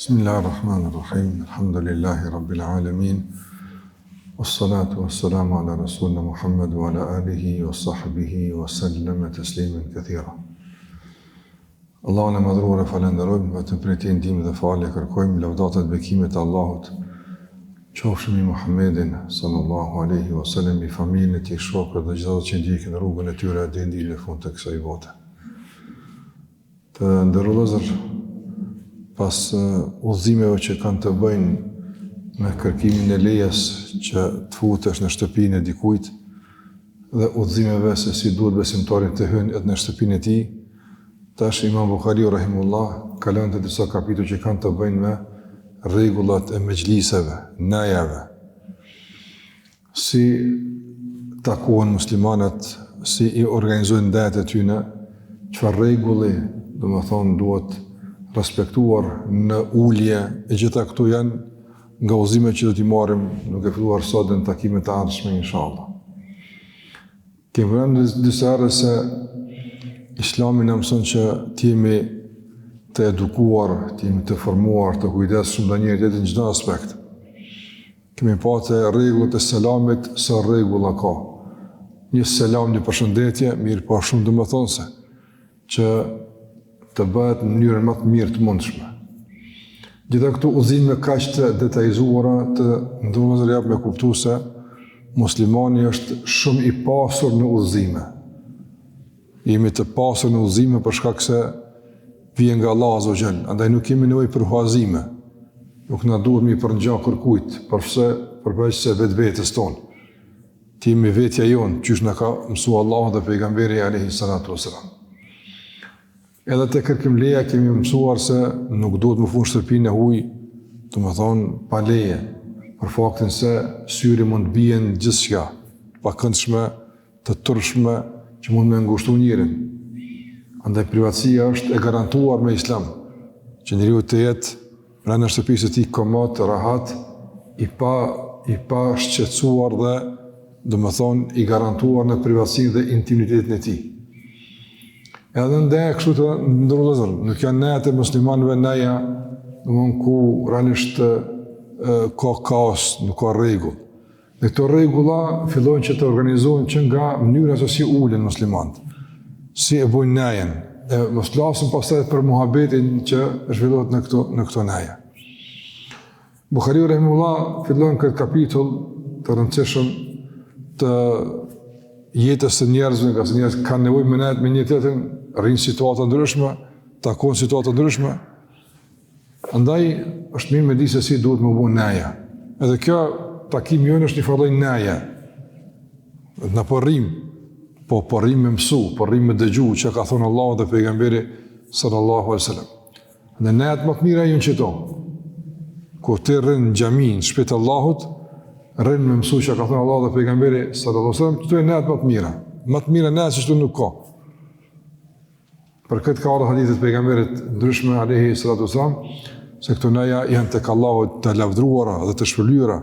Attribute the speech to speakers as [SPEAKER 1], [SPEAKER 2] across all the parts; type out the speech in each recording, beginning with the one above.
[SPEAKER 1] Bismillahirrahmanirrahim. Alhamdulillahi rabbil alamin. Wassalatu wassalamu ala rasulina Muhammed wa ala alihi wa sahbihi wa sallama tasliman kathira. Allahun e madhëruar e falënderojmë, vetëm prej tij ndihmë dhe falje kërkojmë, lavdatat bekimet e Allahut, qofshin mbi Muhammedin sallallahu alaihi wasallam, mbi familjen e tij, shokët dhe gjithë ata që ndjekin rrugën e tyre deri në ditën e fundit të kësaj bote. Të nderuar vëllezër, pas udhëzimeve që kanë të bëjnë me kërkimin e lejes që të futesh në shtëpinë e dikujt dhe udhëzimeve se si duhet besimtari të hyn edhe në shtëpinë e tij, tash Imam Buhariu rahimullah kalon te disa kapituj që kanë të bëjnë me rregullat e mexhliseve, nejave. Si takohen muslimanët, si i organizojnë ndejat e tyne, çfarë rregulli, domethonë, duhet respektuar në ulje, e gjitha këto janë nga udhëzimet që do t'i marrim duke filluar sot dhe në takimet e ardhshme, inshallah. Kemi përmend disa herë se Islami na mëson që të jemi të edukuar, të jemi të formuar, të kujdesshëm ndaj njëri-tjetrit në çdo aspekt. Kemi pa te rregullat e selamit sa rregulla ka. Një selam, një përshëndetje, mirëpo shumë domethënëse, që të bëhet në mënyrën më të mirë të mundshme. Gjitha këto udhëzime kaq të detajizuara të nderuar vëllezër jep me kuptu se muslimani është shumë i pasur në udhëzime. Jemi të pasur në udhëzime për shkak se vjen nga Allahu Azza wa Jall, andaj nuk kemi nevojë për huazime. Nuk na duhet me i përngja kërkujt, përse përveç se vetvetes tonë. Të jemi vetja jonë, qysh na ka mësuar Allahu dhe pejgamberi alayhi salatu wasalam. Edhe te kërkim leja kemi mësuar se nuk duhet me u fut në shtëpinë e huaj, domethonë pa leje, për faktin se syri mund të bie në gjithçka, të pakëndshme, të turpshme që mund me ngushtu njerin. Andaj privatësia është e garantuar me islam, që njeriu të jetë brenda shtëpisë së tij komod, rahat, i pa i pa shqetësuar dhe domethonë i garantuar në privatësinë dhe intimitetin e tij. Edhe në ndeja kështu të nderuar vëllezër, nuk janë nejat e muslimanëve neja, domethonë ku realisht ka kaos, nuk ka rregull. Dhe këto rregulla fillojnë që të organizohen që nga mënyra se si ulen muslimanët, si e bojnë nejën, e mos flasim pastaj për muhabetin që zhvillohet në këto, në këto neja. Buhariu rahimullah fillon këtë kapitull të rëndësishëm të jetës së njerëzve, ngase njerëzit kanë nevojë me nejt me njëri-tjetrin, rrinë situata ndryshme, takohen situata ndryshme. Andaj është mirë me di se si duhet me bo neja. Edhe kjo takimi jonë është një farë lloj neje. Na po rrim, po po rrim me mësu, po rrim me dëgju çka ka thonë Allahu dhe pejgamberi sallallahu alaihi wasallam. Dhe nejat më të mira janë qëto. Kur ti rrin në xhami, në shtëpi të Allahut, rrin me mësu çka ka thonë Allahu dhe pejgamberi sallallahu alaihi wasallam, këto janë nejat më të mira. Më të mira nejat se qëto nuk ka. Për këtë ka ardhur hadithe të pejgamberit ndryshme alayhi salatu wasallam se këto neja janë tek Allahu të lavdruara dhe të shpërlyera.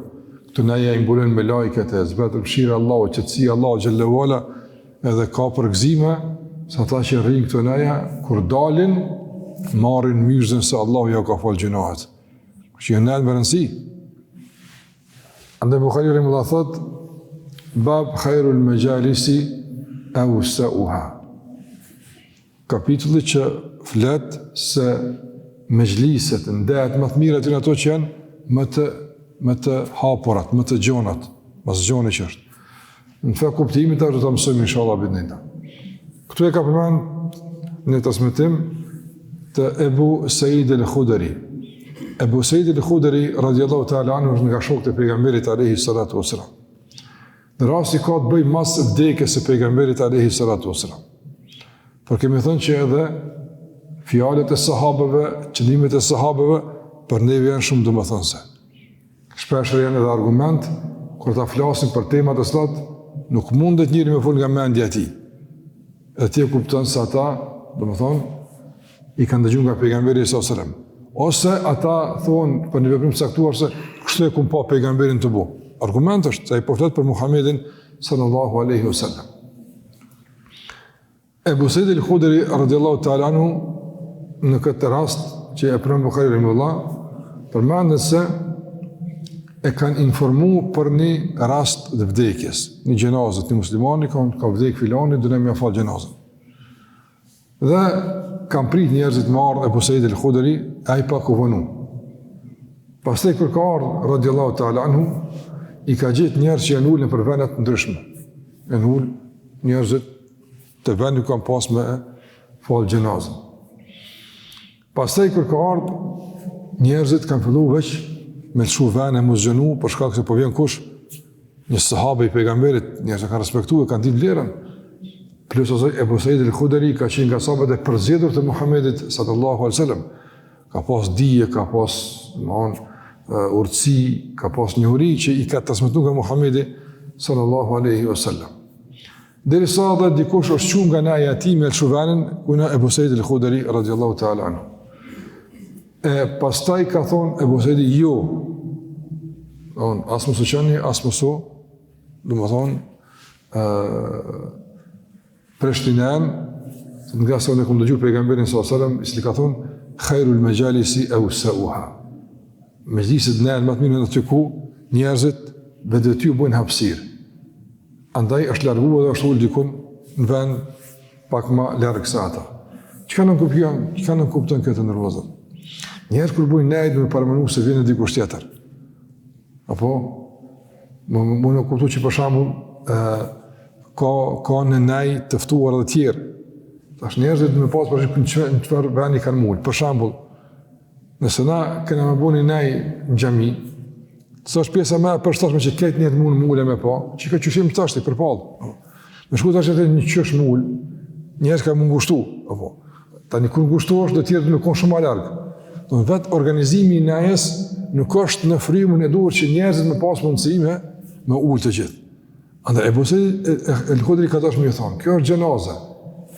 [SPEAKER 1] Këto neja i mbulojnë melaiket e zbret mëshira e Allahut, qetësia e Allahut xhelle ve ala, edhe ka përgëzime se ata që rrinë këto neja kur dalin marrin myzhden se Allahu ja ka fal gjynahet. Që janë nejat me rëndësi. Andaj Buhariu rahimullah thot Bab khairul majalisi awsa'uha. Kapitulli që flet se mexhliset, ndejat më të mira janë ato që janë më të më të hapurat, më të gjonat, më së gjoni që është. Në çfarë kuptimi tash do ta mësojmë inshallah bi-idhnillah. Këtu e ka përmend në transmetim të Ebu Said el-Khudri. Ebu Said el-Khudri radiallahu ta'ala anhu është nga shokët e pejgamberit alayhi salatu wasalam. Dhe rasti ka të bëjë mas vdekjes së pejgamberit alayhi salatu wasalam. Por kemi thënë që edhe fjalët e sahabëve, qëndrimet e sahabëve për neve janë shumë domethënëse. Shpesh janë edhe argument, kur ata flasin për tema të cilat nuk mundet njeri me fol nga mendja e tij. Edhe ti e kupton se ata, domethonë, i kanë dëgju nga pejgamberi sallallahu alajhi wasallam. Ose ata thonë për një veprim të caktuar se kështu e kum pa pejgamberin tu bo. Argument është se ai po flet për Muhammedin sallallahu alaihi wasallam. Ebu Said el-Khudri radiallahu ta'ala anhu në këtë rast që e përmend Buhariu rahimullah. përmendet se e kanë informu për një rast të vdekjes, një xhenaze të një muslimani, ka, ka vdek filani, do ne me ia falë xhenazën. Dhe kanë prit njerëzit me ardhë Ebu Said el-Khudri, ai pak u vonu. Pastaj kur ka ardhë, radiallahu ta'ala anhu, i ka gjetë njerëz që janë ulë nëpër vende të ndryshme. Janë ulë njerëzit te vendi ku kanë pas me falë xhenazën. Pastaj kur ka ardhë, njerëzit kanë fillu veç me lëshu vene m'u zgjanu, për shkak se po vjen kush, një sahabe i pejgamberit, njerëzit e kanë respektu e kanë ditë vlerën. Plus asaj Ebu Said el-Khudri ka qenë nga sahabët e përzgjedhur të Muhammedit sallallahu alaihi wasallam. Ka pas dije, ka pas, domethënë, urtësi, ka pas njohuri që i ka transmetu nga Muhammedi sallallahu alaihi wasallam. Derisa edhe dikush është çu nga neja e tij me lëshu venin, ku në Ebu Said el-Khudri radiallahu ta'ala anhu. E pastaj ka thonë Ebu Saidi, jo, on, as mos u çoni, as mos u, domethonë, prishni nejen, ngase unë e kom dëgju pejgamberin s.a.s. i cili ka thonë, khairul mexhalisi eusauha. Mexhliset nejet më të mirë në aty ku njerëzit vetvetiu bojnë hapësirë. Andaj është largu dhe është ulë dikun në vend pak ma larg se ata. Çka nënkupton, çka nënkupton kjo të nderuar vëllezër? Njerëzit kur bojnë nejë me paramenu se vjen dikush tjetër. Apo, më, më në kuptu që për shembull, e, ka, ka në nejë të ftuar dhe tjerë. Tash njerëzit me pasë parasysh në çfarë vendi kanë m'u ulë. Për shembull, Nëse na kena me bo një nejë në xhami, sa është pjesa më e përshtatshme që krejt njerëzit mund m'u ulë me pa, që ka qyshim tash ti përballë. Me shku tash atë një qysh m'u ul, njerëz ka m'u ngushtu, apo. Tani kur ngushtohesh do të jetë me kon shumë më larg. Do të vetë organizimi i nejës nuk është në frymën e duhur që njerëzit me pas mundësi me me ul të gjithë. Andaj Ebu Said el-Hudri ka dashur me thonë, kjo është xhenaze.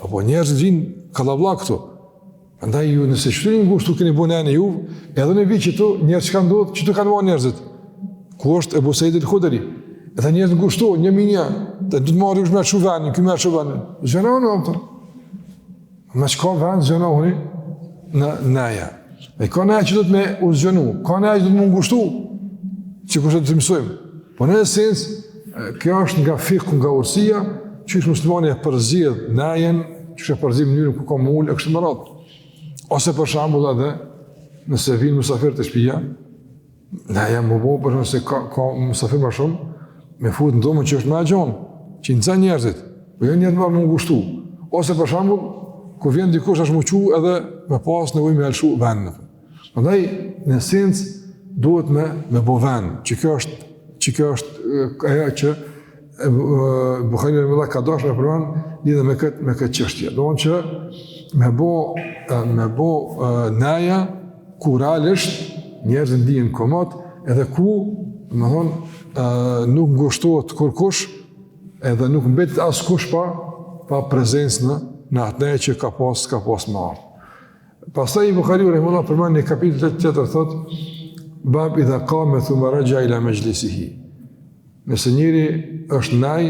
[SPEAKER 1] Apo njerëzit vinë kallabllak këtu. Andaj ju nëse qëtu ngushtu keni bo nejën ju, edhe në vi qëtu, njerëz çka ndodh, qëtu kanë marrë njerëzit. Ku është Ebu Said el-Hudri? Edhe njerëz ngushtu, një mi një, të du të marrë me lshu venin, ky me lshu venin. Zgjanohuni, a kupton. Me çka vend zgjanohuni në neja. E ka neja që do të me u zgjanu, ka neja që do të me u ngushtu, që kush do të mësojmë. Po në esencë, kjo është nga fikhu, nga urësia, qysh muslimani e përzgjedh nejen, qysh e përzgjedh mënyrën ku ka m'u ul, e kështu me radhë. Ose për shembull edhe, nëse vinë musafirë te shpia, neja me bo, për nëse ka, ka musafir më shumë, me fut në dhomën që është më e gjonë, që i nxen njerëzit, po jo njerëzit me u ngushtu. Ose për shembull, kur vjen dikush është m'u çu edhe me pas nevojë me lëshu vendin. Prandaj në esencë duhet me me bo vend, që kjo është që kjo është ajo që Buhariu rahimehullah ka dashur me përmend lidhur me këtë me këtë çështje. Domthon që me bo me bo neja ku realisht njerëzit ndihen komod edhe ku, domthon, nuk ngushtohet kurkush edhe nuk mbetet askush pa pa prezencë në në atë nejë që ka pas ka pas me ardhë. Pastaj Buhariu rahimehullah përmend një kapitull tjetër thot bab idha qama thumma raja ila majlisihi. Nëse njeri është nej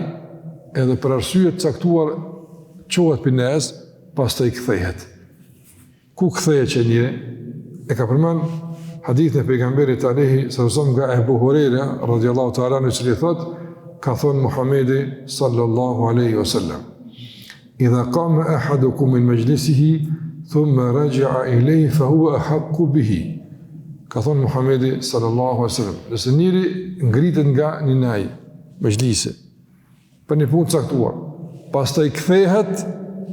[SPEAKER 1] edhe për arsye të caktuar çohet prej nejës, pastaj kthehet. Ku kthehet qaj njeri? E ka përmend hadithin e pejgamberit alayhi sallam nga Ebu Hurejra radhiyallahu ta'ala anhu i cili thot ka thon Muhamedi sallallahu alaihi wasallam Idha qama ahadukum min majlisihi thumma raja'a ilayhi fa huwa ahaqqu bihi. Ka thonë Muhamedi sallallahu alaihi wasallam, nëse njeri ngritet nga një nej, mexhlisi, për një punë të caktuar, pastaj kthehet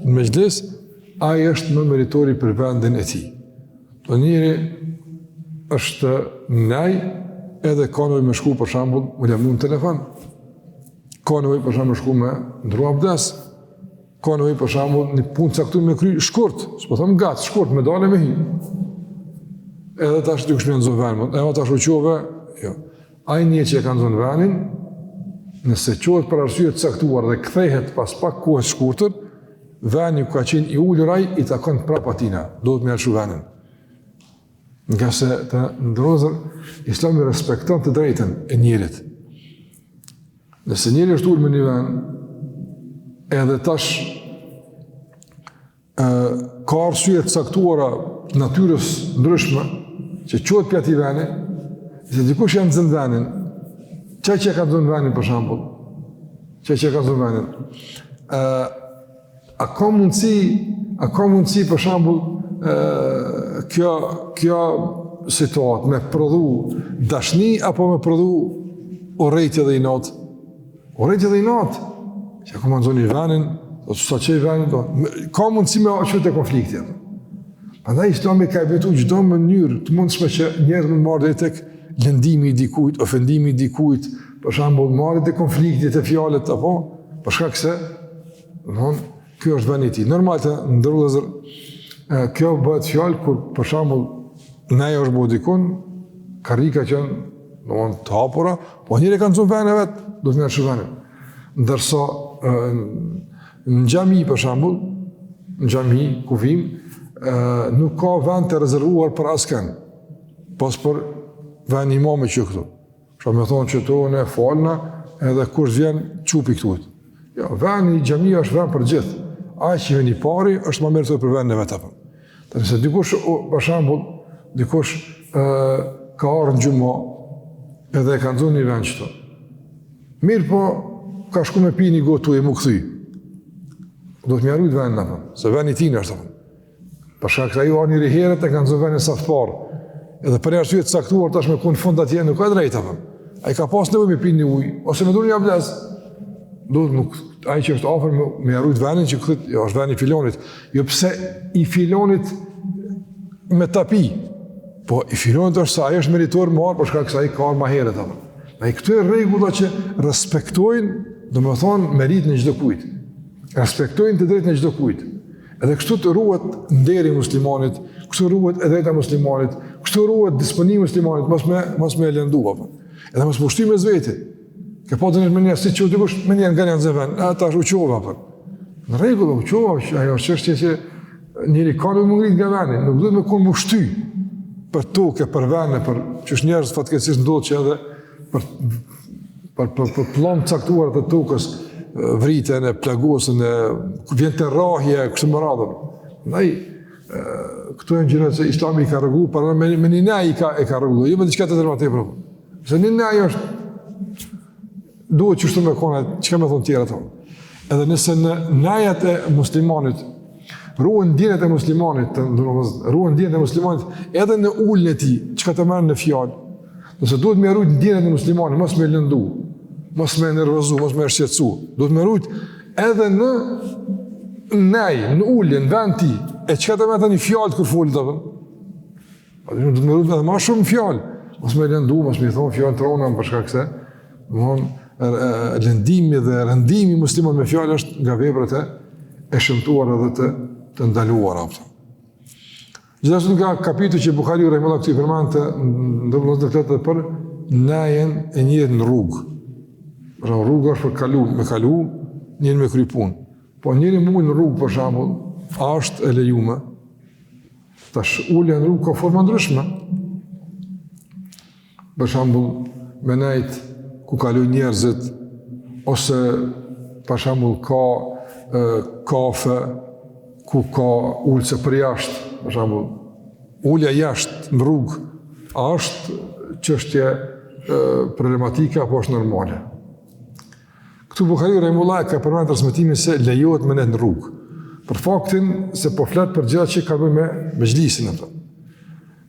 [SPEAKER 1] në mexhlis, ai është më meritori për vendin e tij. Do njeri është nej edhe ka nevojë me shku për shembull, me lajmëru në telefon. Ka nevojë për shembull me shku me ndrru abdes. Ka nevojë për shembull një punë caktuar me kry shkurt, s'po them gat, shkurt me dalë me hi. Edhe tash dikush me nxon venin, edhe tash u çove, jo. Ai njeri që e ka nxon venin, nëse çohet për arsye të caktuar dhe kthehet pas pak kohë të shkurtër, veni ku ka qenë i ulur ai i takon prapë atina, duhet me lëshu venin. Ngase të nderuar vëllezër, islami respekton të drejtën e njerit. Nëse njeri është ulë me një vend, edhe tash e, ka arsye të caktuara natyrës ndryshme, që çohet prej atij veni, se dikush ja nxën venin, qaj që e ka nxënë venin për shembull, qaj që e ka nxënë venin, ë a ka mundësi, a ka mundësi për shembull ë kjo kjo situatë me prodhu dashni apo me prodhu urrejtje dhe inat? Urrejtje dhe inat, që ka ma nxoni venin, do të sa qej venin, do, ka mundësi me çu te konflikti. Prandaj islami ka evitu çdo mënyrë të mundshme që njerëzit me marrë deri tek lëndimi i dikujt, ofendimi i dikujt, për shembull marrë te konflikti te fjalët apo, për shkak se, domthon, ky është veni i tij. Normal të nderuar vëllezër, kjo bëhet fjalë kur për shembull neja është bo dikun, karrika që janë domthon të hapura, po njëri ka nxon vendin e vet, do të merr vendin. Ndërsa në xhami për shembull, në xhami ku vim, nuk ka vend të rezervuar për askënd. Pos për vendin e imamit që këtu. Pra me thonë që tu ne falna edhe kush vjen çu pi këtu. Jo, vendi i xhamisë është vend për gjithë. Ai që vjen i pari është më meritor për vendin e vet apo. Tani nëse dikush, për shembull, dikush ë ka ardhur në xhuma edhe e ka nxonë një vend këtu. Mirëpo, ka shku me pi një gotë ujë m'u kthy. Duhet me ia rujt vendin apo, se vendi i tij është apo. Për shkak se ai ardh njëri herët e ka nxënë vendin saf parë. Edhe për një arsye të caktuar tash me kon fund atje nuk ka drejtë apo. Ai ka pas nevojë me pi një ujë ose me ndërru një abdes. Duhet nuk ai që është afër me, me ia rujt vendin që këtë, jo është vendi i filonit. Jo pse i filonit me tapi. Po i filonit është se ai është meritor më parë për shkak se ai ka ardhur më herët apo. Ai këto rregulla që respektojnë, domethënë meritën e çdo kujt. Respektojnë të drejtën e çdo kujt. Edhe kështu të ruhet nderi i muslimanit, kështu ruhet e drejta e muslimanit, kështu ruhet disponimi i muslimanit, mos me mos me e lëndu apo. Edhe mos m'u shty mes veti. Ke po të me një si që dikush me një nga një nxë vend, a tash u çova apo. Në rregull u çova, ajo është çështje që njeri ka me u ngrit nga vendi, nuk duhet me kon m'u shty për tokë, për vende, për qysh njerëz fatkeqësisht ndodh që edhe për për për për pllom të caktuar të tokës vriten e plagosen e vjen te rrahje kështu me radhë. Ndaj këto janë gjëra që Islami i ka rregullu, por me me një nej i ka e ka rregullu, jo me diçka tjetër më tepër. Se një nej është duhet qështu me konë, çka me thonë tjera tonë. Edhe nëse në nejat e muslimanit ruhen ndjenjat e muslimanit, të nderuar, ruhen ndjenjat e muslimanit edhe në uljen e tij, çka të merr në fjalë, Nëse duhet me rujt ndjenjat e muslimanit, mos me lëndu, mos me nervozu, mos me shqetësu, duhet me rujt edhe në nej, në ulje, në vend tij, e çka të merr tani fjalët kur folet, apo? Pa dhe duhet me rujt edhe ma shumë fjalë, mos me lëndu, mos me i thonë fjalë të rona, për shkak se, domthon, lëndimi dhe rëndimi i muslimanit me fjalë është nga veprat e, e shëmtuara dhe të, të ndaluara, apo. Gjithashtu nga kapitujt që Buhariu rahimehullah këtu i përmend të nderuar vëllezër flet edhe për nejën e njerit në rrugë. Pra rruga është për kalu, me kalu, njeri me kry punë. Po njeri m'u ul në rrugë për shembull, a është e lejume? Tash ulja në rrugë ka forma ndryshme. Për shembull, me nejt ku kalojnë njerëzit ose për shembull ka e, kafe ku ka ulëse për jashtë, për shembull, ulja jashtë në rrugë, a është çështje problematike apo është normale? Këtu Buhariu rahimehullah e ka përmend transmetimin se lejohet me nejt në rrugë. Për faktin se po flet për gjëra që kanë të bëjnë me mexhlisin ato.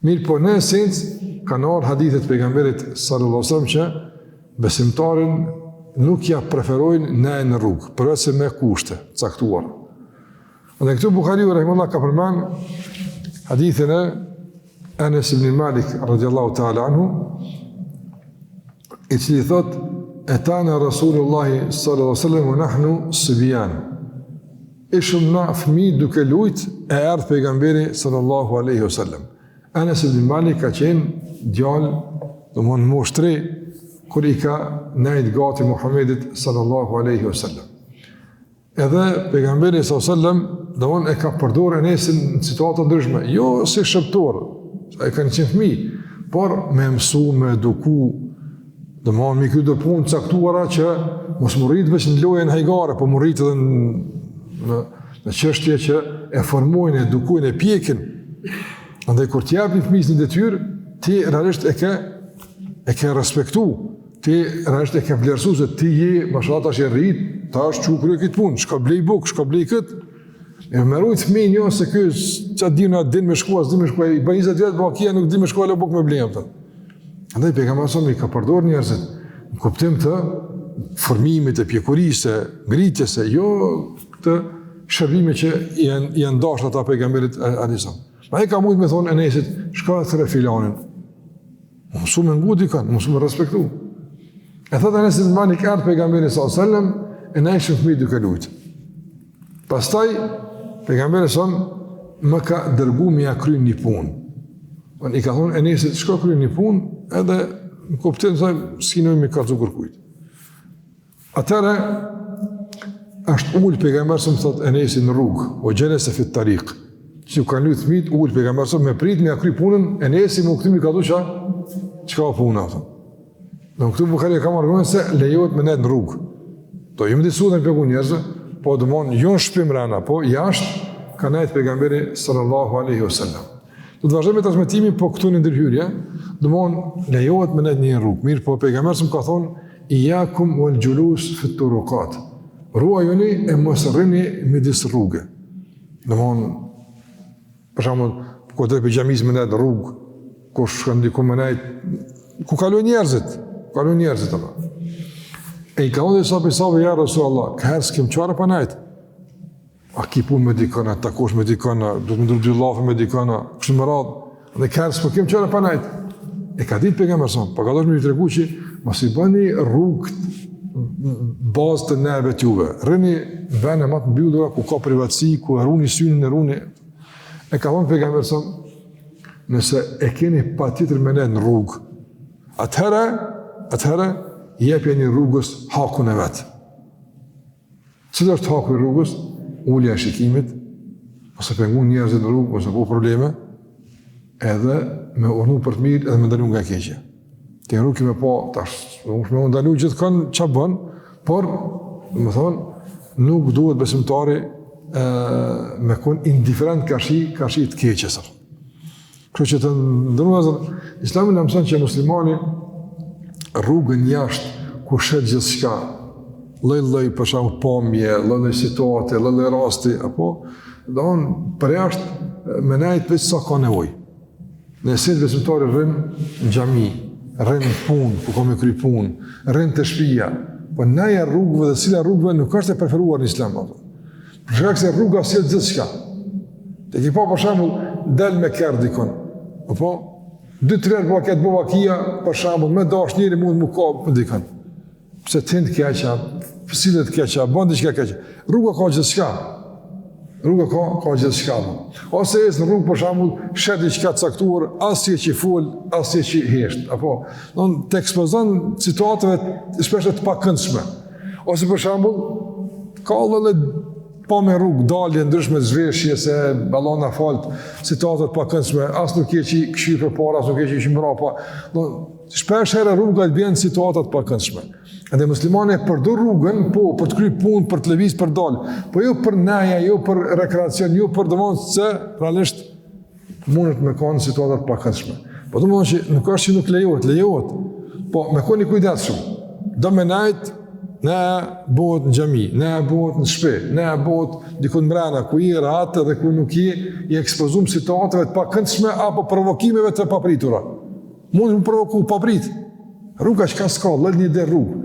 [SPEAKER 1] Mirëpo në esencë kanë ardhur hadithet e pejgamberit sallallahu alajhi wasallam që besimtarin nuk ja preferojnë nejën në rrugë, përveç se me kushte të caktuara. Dhe këtu Buhariu rahimehullah ka përmend hadithin e Enes ibn Malik radiallahu ta'ala anhu, i cili thot etana Rasulullahi sallallahu alaihi wasallam wa nahnu sibyan. Ishim na fëmijë duke lujt e erdh pejgamberi sallallahu alaihi wasallam. Enes ibn Malik ka qenë djalë, domthon moshë t're, kur i ka nejt gati Muhammedit sallallahu alaihi wasallam. Edhe pejgamberi sallallahu alaihi wasallam domthon e ka përdorur Enesin në situata të ndryshme, jo si shërbëtor, se ai ka qenë fëmijë, por me mësu, me eduku, domthon me kry do punë të caktuara që mos m'u rrit veç në lojën hajgare, po m'u rrit edhe në në në çështje që e formojnë, e edukojnë, e pjekin. Andaj kur t'ia jepni fëmijës një detyrë, Ti realisht e ke, e ke respektu, ti realisht e ke vlerësu se ti je, mashallah tash je rrit, tash çu kryje këtë punë, shko blej bukë, shko blej këtë, e me rujtë fëmijën jo se ky ça din, a din me shku, a s'din me shku, i bën 20 vjet, po akia nuk din me shku, ala bukë me blej, apo. Andaj pejgamberi alejhi selam i ka përdorur njerëzit në kuptim të formimit të pjekurisë, ngritjes, jo këtë shërbime që janë janë dashur ata pejgamberit alejhi selam. Ai ka mujt me thonë Enesit, shko e thirre filanin. U mësu me ngu dikën, u mësu me respektu. E thotë Enes ibn Malik erdh pejgamberi sallallahu alajhi wasallam, e na ishim fëmijë duke lujt. Pastaj pejgamberi alejhi selam më ka dërgu me ia kry një punë. Unë i ka thonë Enesit, shko kry një punë, edhe në kuptim se s'ki nevojë me kallzu kërkujt. Atëherë është ul pejgamberi alejhi selam thot Enesi në rrugë, ue xhelese fit tarik. Si u kanë lujt fëmijët, ul pejgamberi alejhi selam me prit me ia kry punën, Enesi me u kthy me kallzu ça çka puna atë. Në këtu Buhariu ka marrë argument se lejohet me nejt në rrugë. Do jemi të sudën për njerëzve, po domon jo në shtëpi mrena, po jashtë ka nejt pejgamberi sallallahu alaihi wasallam. Do të vazhdojmë transmetimin po këtu në ndërhyrje, domon lejohet me nejt në rrugë. Mirë, po pejgamberi alejhi selam ka thonë iyakum wal julus fi turuqat. Ruajuni e mos rrini midis rrugë. Domon Për shembull, ku del prej xhamisë me nejt në rrugë, ku shkon diku me nejt, ku kalojnë njerëzit, ku kalojnë njerëzit apo. E i ka thonë disa prej sahabëve ja Resulallah, ka herë s'kem çare pa nejt. A ki punë me dikën, a takosh me dikën, a do të ndërru dy llafe me dikën, a kështu me radhë. Dhe ka herë s'po kem çare pa nejt. E ka ditë pejgamberi alejhi selam, po ka dashur me i tregu që mos i bëni rrugët bazë të nejave t'juve. Rrini në vende më të mbyllura ku ka privatësi, ku e runi synin e runi. E ka thonë pejgamberi alejhi selam, nëse e keni patjetër me nejt në rrugë, atëherë, atëherë jepjani rrugës hakun e vet. Cili është haku i rrugës? Ulja e shikimit, mos e pengu njerëzit në rrugë, mos e bo probleme, edhe me urdhnu për të mirë edhe me ndalu nga e keqja. Ti në rrugë ki me pa, tash, nuk me ndalu gjithkënd ça bën, por, domethonë, nuk duhet besimtari e, me kon indiferent karshi, karshi të keqes. Kështu që të nderuar vëllezër, Islami na mëson që muslimani rrugën jashtë ku sheh gjithçka, lloj-lloj për shembull pamje, lloj-lloj situate, lloj-lloj rasti, apo domthon për jashtë me nejt veç sa ka nevojë. Nëse besimtari rrin në xhami, rrin në punë, ku ka me kry punë, rrin te shtëpia, po neja rrugëve dhe sjellja rrugëve nuk është e preferuar në Islam apo. Për shkak se rruga sjell gjithçka. Ti ki pa për shembull del me kerr dikun. Apo dy tre herë po këtë bo vakia, për shembull me dash njeri mund m'u kap me dikun. Pse të hin keq, sillet keq, bën diçka keq. Rruga ka gjithçka. Rruga ka ka gjithçka. Ose ec në rrugë për shembull, sheh diçka të caktuar, as je që fol, as je që hesht. Apo, don të ekspozon situatave shpesh të pakëndshme. Ose për shembull, ka lloj-lloj pamje rrugë, dalje ndryshme zhveshje se Allahu na faltë, situata të pakëndshme, as nuk je që kqyr përpara, as nuk je që kqyr mbrapa. Do shpesh herë rruga të bjen situata të pakëndshme. Edhe muslimani e përdor rrugën, po për të kryer punë, për të lëviz, për dal, po jo për neja, jo për rekreacion, jo për domthon se realisht mundet me kanë situata të pakëndshme. Po domethënë që nuk është që nuk lejohet, lejohet. Po me kon i kujdesshëm. Do me nejt, neja bëhet në xhami, neja bëhet në shtëpi, neja bëhet dikun mrena ku je rahat dhe ku nuk je i ekspozum situatave të pakëndshme apo provokimeve të papritura. Mund me provoku paprit. Rruga çka s'ka, lloj një dhe rrugë.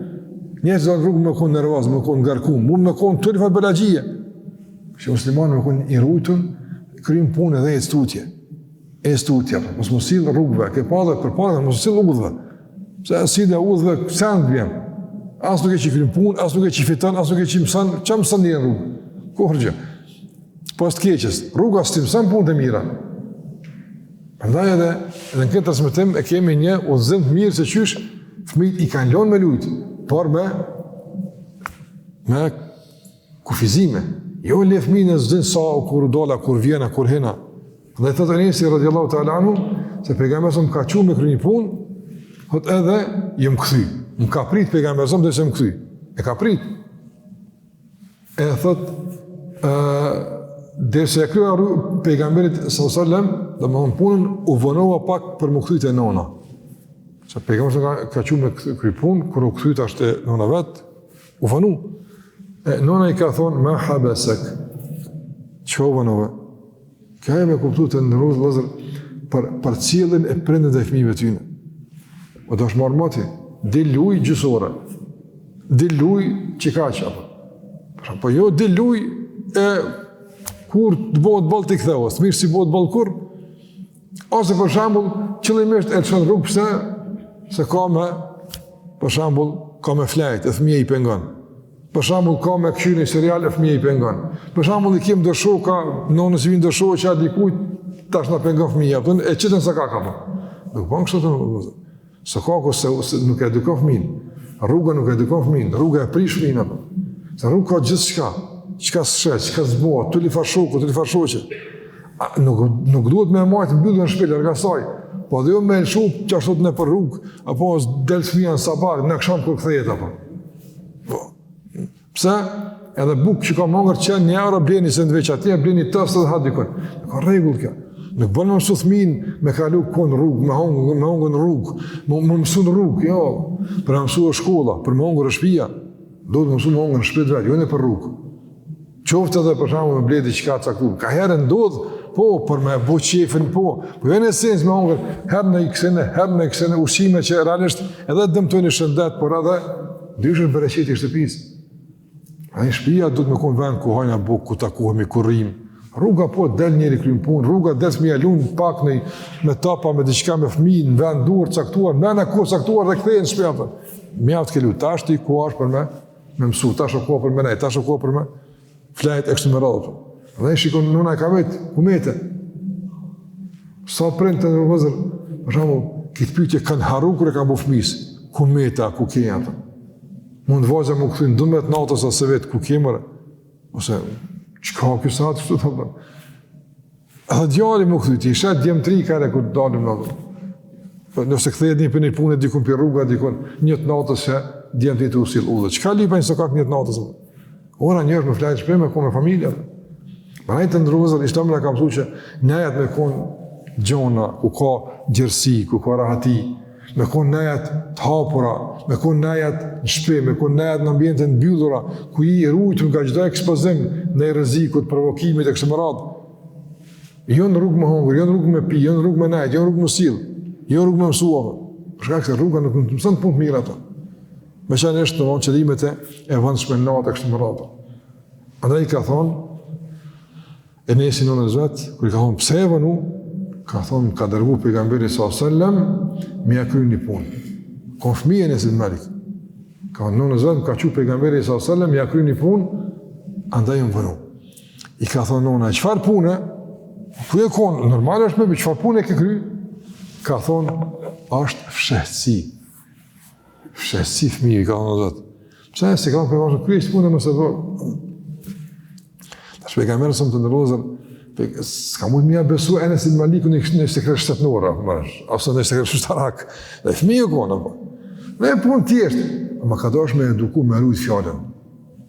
[SPEAKER 1] Njerëz në rrugë me kon nervoz, me kon ngarkum, mund me kon turfat belagjie. Që muslimani me kon i rujtun, kryen punë edhe ec tutje. Ec tutje, apo, mos m'u sill rrugëve, ke pa dhe përpara, mos m'u sill udhëve. Pse sjellja udhëve, sen të vjen. As nuk e që kryen punë, as nuk e që fiton, as nuk e që mëson, ça mëson në rrugë? Kurrgjë. Pos të keqes, rruga s't'i mëson punë të mira. Prandaj edhe, edhe në këtë transmetim e kemi një udhëzim të mirë se qysh fëmijët i kanë lënë me lujt, por me me kufizime. Jo le fëmijën e s'din sa o kur u dola, kur vjena, kur hina. Dhe thotë Enesi radiallahu ta'ala anhu, se pejgamberi alejhi selam m'ka çu me kry një punë, thot edhe jom kthy. Më ka prit pejgamberi alejhi selam derisa jom kthy. E ka prit. E thot, e, derisa ia kryva pejgamberit s.a.s. Domethonë punën, u vonova pak për m'u kthy te nona. Se pejgamberi ka, ka çu me kry punë, kur u kthy tash te nona vet, u vonu. E nona i ka thonë, ma habesek, çka u vonove? Kjo e me kuptu të nderuar vëllezër për përcjelljen e prindërve ndaj fëmijëve tyne. O do është marrë moti, dil luj gjysë ore, dil luj qikaq, apo. Po jo, dil luj e kur të bëhet boll ti kthehu, mirë s'i bëhet boll kurrë, ose për shembull, qëllimisht e lëshon rrugë pse, se ka me, për shembull, ka me flejt, e fëmija i pengon. Për shembull ka me kqyr një serial e fëmija i pengon. Për shembull i kem do shoka, nonës i vin do shoqa dikujt tash na pengon fëmija, apo e qitën sokak apo. Nuk bën kështu të vëllazër. Sokaku se, se nuk e edukon fëmijën. Rruga nuk e edukon fëmijën, rruga e prish fëmijën apo. Se rruga ka gjithçka, çka s'sheh, çka s'bohet, turli far shoku, turli far shoqe. A, nuk nuk duhet me e majtë mbyllur në shtëpi larg asaj. Po dhe jo me lëshu qashtu nëpër rrugë, apo del fëmija në sabah, në aksham kur kthehet apo. Po. Pse? Edhe bukë që ka me hongër që një euro blen një sandviç atje, blen një tost edhe ha dikun. Nuk ka rregull kjo. Nuk bën me mësu fëmin me kalu kohë në rrugë, me hongër, me hongër në rrugë, me, me mësu në rrugë, jo. Për me mësu është shkolla, për me hongër është shpia. Duhet me mësu me hongër në shpi t'vet, jo nëpër rrugë. Qoftë edhe për shembull me ble diçka të caktuar. Ka herë ndodh, po, për me bo qefin, po, po jo në esencë me hongër, herë në iksene, herë në iksene, ushqime që realisht edhe dëmtojnë shëndet, por edhe ndryshe bereqeti i shtëpisë. Ai shtëpia duhet me kon vend ku hajna bukë, ku takohemi, ku rrim. Rruga po del njeri kryen punë, rruga del fëmija lun pak në me topa me diçka me fëmijë në vend dur caktuar, në vend kohë caktuar dhe kthehet në shtëpi apo. Mjaft ke lut tash ti ku është për me me mësu, tash o koha për me nejt, tash o koha për me flejt e kështu me radhë. Dhe i shikon nëna e ka vet, ku mete? Sa prind të nderuar vëllezër, për shembull, këtë pyetje kanë harru kur e kanë bo fëmijës, ku mete, ku ke atë? Mund vajza me u kthy në 12 natës ose vet, ku ke more? Ose, çka kjo sahat, kështu të thëmë? Edhe djali me u kthy, ti sheh djem t'ri ka kur dalim në atë. Po nëse kthehet një për një punë dikun për rruga dikun, një të natës se djem t'ri tu u sill udhë. Çka lyp ai n'sokak një të natës? Ora një është me flajt n'shpi me kon me familje. Prandaj të nderuar vëllezër, Islami na ka mësuar që nejat me kon gjona ku ka gjerësi, ku ka rahati, me kon nejat të hapura, me kon nejat në shpi, me kon nejat në ambiente të mbyllura, ku je i rujtur nga çdo ekspozim ndaj rrezikut, provokimit e kështu me radhë. Jo në rrugë me hongër, jo në rrugë me pi, jo në rrugë me nejt, jo në rrugë me sill, jo në rrugë me mësu. Për shkak se rruga nuk të mëson punë të mira ato. Veçanërisht në qëllimet e vonshme natë e kështu me radhë. Andaj i ka thonë, Enesi nënës vet, kur i ka thonë pse e vonu, ka thonë më ka dërgu pejgamberi s.a.s. me ia kry një punë. Kon fëmijë Enes ibn Malik. Ka thonë nënës vet, më ka çu pejgamberi s.a.s. me ia kry një punë, andaj jam vonu. I ka thonë nona, çfarë pune? Ku je konë? Normal është me bi, çfarë pune ke kry? Ka thonë, është fshehtësi. Fshehtësi fëmijë, i ka thonë zot. Pse se ka thonë për kryj punë mos e bë. Tash pejgamberi s.a.s. të nderuar vëllezër, s'ka mund me ia besu Enes ibn Malikut një një sekret shtetnor, apo më, ose një sekret ushtarak. Dhe fëmijë konë apo. Dhe punë thjesht, ama ka dashur me eduku me rujt fjalën,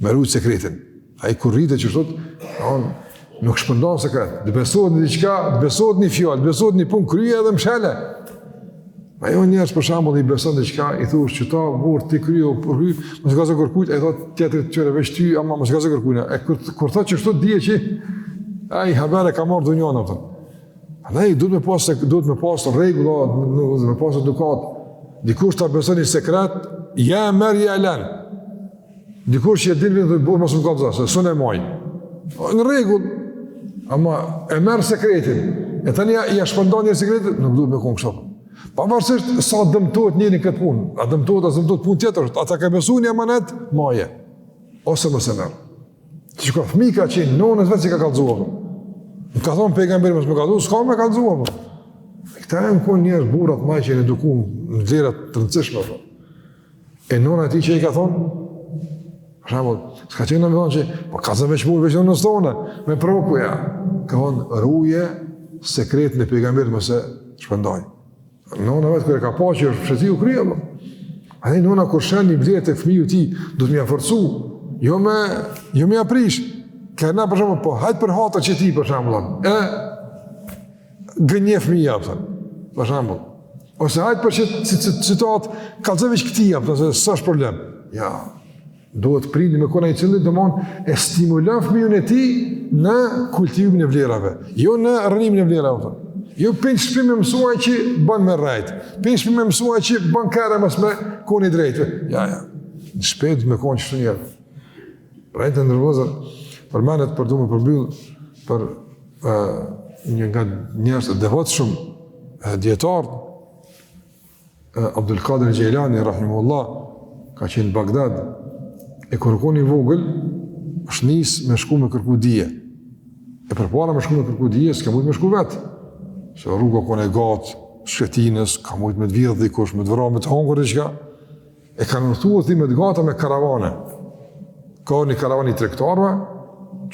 [SPEAKER 1] me rujt sekretin. Ai kur rritet qështu, on nuk shpërndan sekret. Të besohet një diçka, të besohet një fjalë, të besohet një punë kryje edhe mshele. A jo njerëz për shembull i beson diçka, i thush që ta burr ti kryje o për kry, mos kallzo kërkujt, ai thot tjetrit qyre veç ty, ama mos kallzo kërkujt. E kur kur thotë qështu dije që ai haber e ka marrë dunjanë atë. Andaj duhet me pas duhet me pas rregulla, duhet me pas edukat. Dikush ta beson një sekret, ja e merr ja e lën. Dikush që e din vetë thotë mos më kallzo, se s'un e maj. Në rregull. Ama e merr sekretin. E tani ja, ja shpërndan një sekret, nuk duhet me kon kështu. Pavarësisht sa dëmtohet njeri këtë punë, a dëmtohet a dëmtohet punë tjetër, ata ka besu një amanet, maje. Ose mos e merr. Që ka fëmijë ka qenë nonës vetë s'i ka kallzuar. Më ka thonë pejgamberi mos më kallzu, s'ka me kallzu apo. Këta janë kon njerëz burrat më që janë edukuar në vlera të rëndësishme apo. E nona e tij që i ka thonë, për shembull, s'ka qenë me thonë që, po kallzom veç mu, veç nonës tonë, me provoku ja. Ka thonë, ruje sekretin e pejgamberit mos e shpërndaj. Nona vetë kur e ka pa që është fshehtësi u krye, po. Andaj nona kur sheh një vlerë te fëmiu i tij, duhet me ia forcu, jo me, jo me ia prish. Kena për shembull, po hajt për hatër qëtij për shembull, e gënje fëmija, për, për shembull. Ose hajt për qët situatë, kallxo veç këtij, për, se s'është problem. Ja, duhet prindi me kon ai i cili, domethënë, e stimulon fëmijën e tij në kultivimin e vlerave, jo në rrënimin e vlerave. Për. Jo prej n'shpi me mësu ai që bën me rrejt, prej n'shpi me mësu ai që bën kere mos me kon i drejtë. Ja, ja, në shpi me kon qështu njerë. Pra të nderuar vëllezër, përmendet për du me përmbyll për e, një nga njerëz të devotshëm dijetar, Abdul Kadir Xhejlani, rahimullah, ka qenë në Bagdad, e kur u kon i vogël, është nis me shku me kërku dije. E përpara me shku me kërku dije, s'ka mujtë me shku vetë. Se rruga kon e gatë, shkretinës, ka mujtë me të vjedhë dikush, me të vra, me të hongër diçka. E kanë udhëtu udhëtime të gata me karavane. Ka një karavan i tregtarëve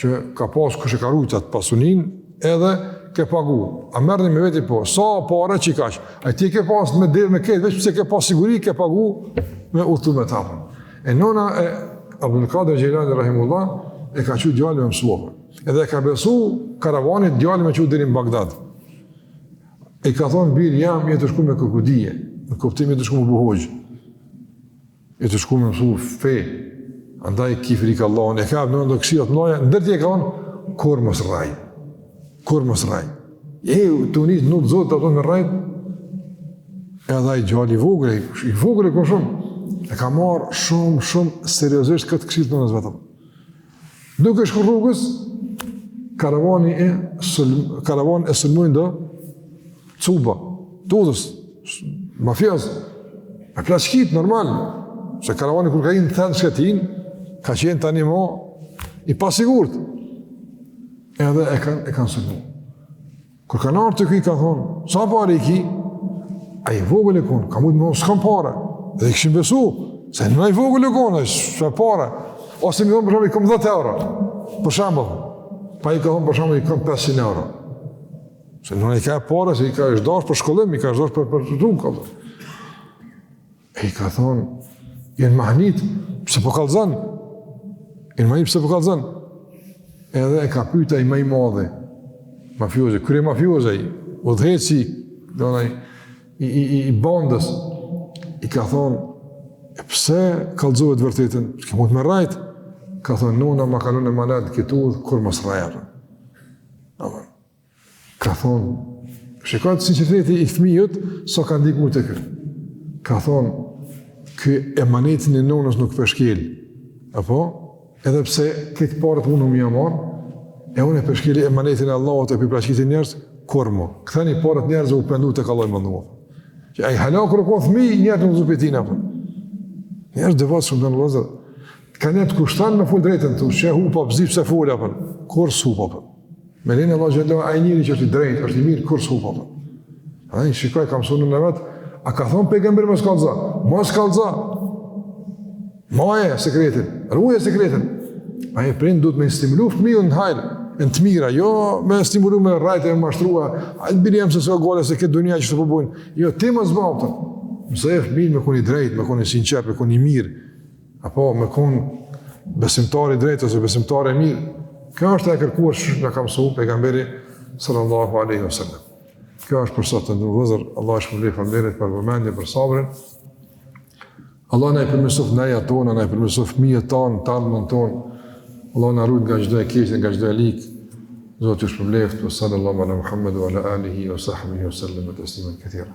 [SPEAKER 1] që ka pas kush e ka rujt atë pasuninë edhe ke pagu. A merrni me veti po, sa pare që i kaq. A ti ke pas me deve me këtë, veç pse ke pas siguri ke pagu me udhëtu me ta. E nona e Abdul Kadir Xhejlani rahimullah e ka çu djalin me mësu. Edhe e ka besu karavanit djalin me çu deri në Bagdad. E ka thonë, bir jam, je tu shku me kërku dije, në kuptim je tu shku me u bo hoxhë, je tu shku me mësu fe, andaj ki frikë Allahun, e ka dhënë do këshilla të mdhaja, ndër tjera ka thonë, kurrë mos rrej, kurrë mos rrej, e tu nisë në Zotit, ato me rrejt, edhe ai djali i vogël, i vogël e ka shumë, e ka marrë shumë, shumë seriozisht këtë këshillë të nënës vet. Duke shku rrugës, karavani e sulm, karavanin e sulmojnë do cuba, t'udhës, mafioz, e plaçkit, normal, se karavani kur ka hi në thellë shkretinë, ka qenë tani mo i pasigurt, edhe e kanë e kanë sulmu. Kur kanë ardhur te ky ka thonë, sa pare i ki? Ai i vogël e konë, ka mujtë me thonë, s'kam pare. Dhe i kishin besu, se në i vogël e konë, s'ka pare. Ose me thonë, për shembull, i kom 10 euro. Për shembull, pa i ka thonë, për shembull, i kom 500 euro. Se në i ka pare, se i ka është dashë për shkollim, i ka është dashë për, për rrugë, ka E i ka thonë, jenë mahnit, pse po kallzon? Jenë mahnit, pse po kallzon? Edhe e ka pyt ai ma i madhi, mafiozi, kryemafiozi, udhëheqësi, domethënë, i, i, i, i bandës, i ka thonë, e pse kallzove të vërtetën, s'ke mund me rrejt? Ka thonë, nona ma ka lon emanet këtë udhë, kurrë mos rrej. Amen. Ka thonë, shikoni sinqeriteti i fëmijët, sa ka ndiku te ky. Ka thonë, ky emanetin e nonës nuk pe shkel. Apo, edhe pse këtë paret mund me ia marrë, e unë e pe shkeli emanetin e Allahut e po i plaçkiti njerëz, kurrë mo. Ktheni paret njerëzve u pendu tek Allahu i madhëruar. Që ai hala kur u konë fëmijë, njerëz në zupetina, apo. Njerëz devotshëm të vëllezër. Ka njerëz të kushton me fol drejtën, tu she hupa pse pse fol apo. Kurrë s'hup apo. Me lejen e Allahut xhelle, ai njeri që është i drejtë, është i mirë, kurrë s'hup apo. Ai shikoj ka mësu nënën e vet, a ka thonë pejgamberi mos kallzo? Mos kallzo. Maje sekretin, ruje sekretin. Ai prind duhet me stimulu fëmijën në hajr, në të mira, jo me stimulu me rrejt e me mashtrua. Ai biri jem se s'ka gajle se këtë dunja që po bojnë. Jo ti mos bë atë. Mësoje fëmijën me kon i drejtë, me kon i sinqert, me kon i mirë. Apo me kon besimtar i drejtë ose besimtare e mirë. Kjo është e kërkuar që na ka mësuar pejgamberi sallallahu alaihi wasallam. Kjo është për sot të nderuar vëllezër, Allahu ju shpërbleftë faleminderit për vëmendjen, për sabrin. Allah na i përmirësoftë nejat tona, na i përmirësoftë fëmijët tanë, të ardhmen tonë. Allah na ruajt nga çdo e keqe, nga çdo e ligë. Zoti ju shpërbleftë, wa sallallahu ala Muhammed wa ala alihi wa sahbihi wa sallam tasliman katira.